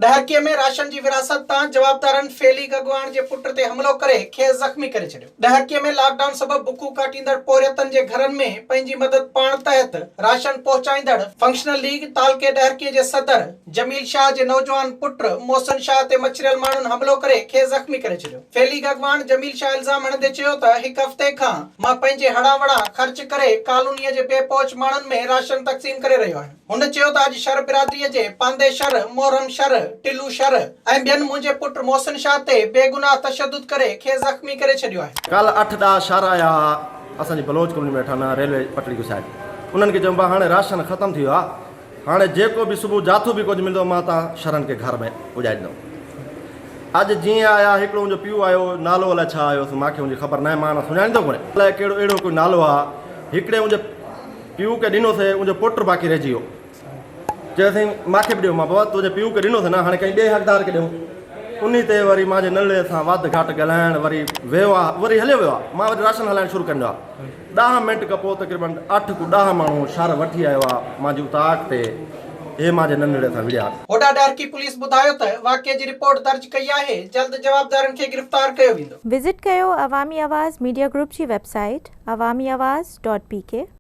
ڏهرڪيء ۾ ration جي ورهاست تان جوابدارن فيليگ اڳواڻ جي پٽ تي حملو ڪري کيس زخمي ڪري ڇڏيو. ڏهرڪيء ۾ لاڪ ڊائون سبب بکون ڪاٽيندڙ پورهيتن جي گهرن ۾ پنهنجي مدد پاڻ تحت راشن پهچائيندڙ فنڪشنل ليگ تعلقي ڏهرڪيء جي صدر جميل شاهه جي نوجوان پٽ محسن شاهه تي مڇريل ماڻهن حملو ڪري کيس زخمي ڪري ڇڏيو. فيليگ اڳواڻ جميل شاهه الزام هڻندي چيو ته هڪ هفتي کان مان پنهنجي هڙان وڙان خرچ ڪري ڪالونيء جي بي پهچ ماڻهن ۾ راشن تقسيم ڪري رهيو آهيان. هن چيو ته اڄ شر برادريء جي پاندي شر، محرم شر، ٽلو شر ۽ ٻين منهنجي پٽ محسن شاهه تي بيگناهه تشدد ڪري کيس زخمي ڪري ڇڏيو آهي. ڪالهه اٺ ڏاهه شر آيا ها اسان جي بلوچ ڪالوني ۾ ويٺا نه ريلوي پٽڙي کان سائيڊ انهن کي چيم ڀا هاڻي راشن ختم ٿي ويو آ هاڻي جيڪو به صبح جاٿو به ڪجهه ملندو مان تان شرن کي گهر ۾ پڄائي ڏيندم اڄ جيئن آيا هڪڙو ان جو پيء آيو نالو الائي ڇا آيو مان کي ان جي خبر ناهي مان نه سڃاڻيندو ڪونهي الائي ڪهڙو اهڙو ڪوئي نالو آ هڪڙي ان جي پيء کي ڏنوسي، ان جو پٽ باقي رهجي ويو. چيو سائين مان کي به ڏيو. مان بابا تنهنجي پيء کي ڏنوسي نه، هاڻي ڪنهن ٻئي حقدار کي ڏيون. انهي تي وري مان جي ننڍڙي سان وڌ گهٽ ڳالهائڻ وري ويو آ، وري هليو ويو آ. مان وري راشن هلائڻ شروع ڪري ڏنو آ. ڏاهه منٽ کان پوء تقريبن اٺ ڪو ڏاهه ماڻهو شھر وٺي آيو آ مان جي اوطاق تي. اهي مان جي ننڍڙي سان وڙهيا. هوڏانهن ڏهرڪي پوليس ٻڌايو ته واقعي جي رپورٽ درج ڪئي آهي، جلد جوابدارن کي گرفتار ڪيو ويندو. وزٽ ڪيو عوامي آواز ميڊيا گروپ جي web site Awami Awaz dot P K.